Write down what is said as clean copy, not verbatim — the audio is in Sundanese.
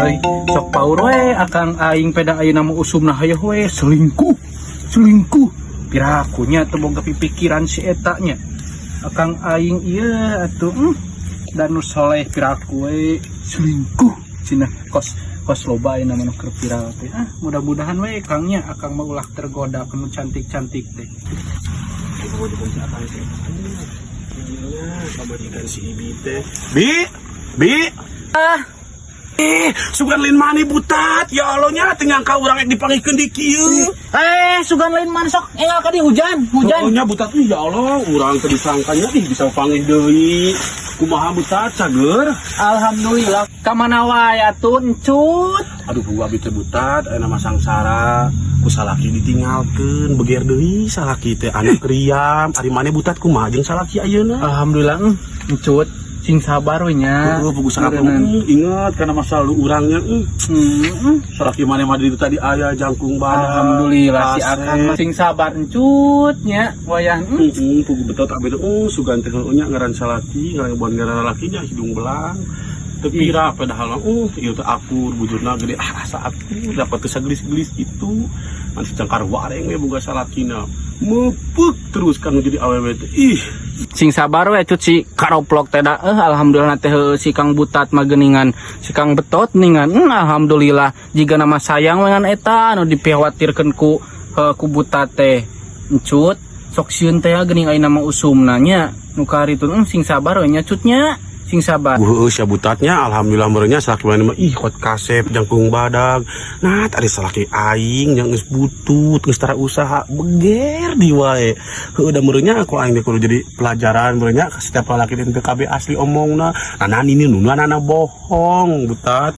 Euy, sok paur we akang aing peda ayeuna mah usumna hayoh we selingkuh. Selingkuh. Piraku nya teu boga pipikiran si eta nya. Akang aing ieu atuh dan nu soleh piraku we selingkuh cenah, kos kos loba ayeuna mah nu keur viral teh. Ah, mudah-mudahan we, Kang, nya akang mah ulah tergoda ku nu cantik-cantik teh. Pamajikan si Ibi teh. Bi, Bi. Ah. Eh, sugan lain mani, Butat. Ya Allah nya, teu nyangka urang rek dipanggihkeun di kieu. Eh, sugan lain mana, sok enggal ka dieu, hujan, hujan. Oh nya, Butat, ih, ya Allah, urang teu disangkanya ih bisa panggih deui. Kumaha, Butat, cager? Alhamdulillah. Ka mana wae atuh, Encut? Aduh, gua abi teh, Butat, aya nama sangsara. Ku salaki ditinggalkeun, beger deui salaki teh, anak riam. Ari maneh, Butat, kumaha jeung salaki ayeuna? Alhamdulillah, Encut. Sing sabar we nya. Heeh, puguh sangat inget karena masa lalu urangnya. Salaki maneh mah di tadi aya jangkung badak. Alhamdulillah si akang mah sing sabar, Encut, nya wayah. Heeh, puguh betot abi teh sugan teh heueuh nya ngaran salaki, ngaran buan ngaran lalakinya hidung belang. Teu pira padahal ieu teh akur bujurna gede, ah asa akur dapat teu sagelis-gelis itu. Ngan si cangkar wareng we boga salakina. Mepek terus kan jadi awewe teh. Ih, Sing sabar we, Cut, si karoplok teh da. Eh, alhamdulillah teh heueuh si Kang Butat mah geuningan, si Kang Betot ningan. Alhamdulillah jiga nama sayang we ngan eta anu dipikhawatirkeun ku Butat teh. Encut, sok sieun teh geuning ayeuna mah usumna nya nu karitu. Sing sabar we nya, Cut, nya. Sing sabar. Heueuh sia, Butatnya, alhamdulillah meureunnya salaki maneh mah ih kot kasep jangkung badag. Nah, tadi salaki aing yang geus butut, geus tara usaha, beger di wae. Heueuh da meureunnya aku aing teh kudu jadi pelajaran meureunnya setiap lalaki teh teu kabeh asli omongna. Nah, ini nu nana bohong, Butat.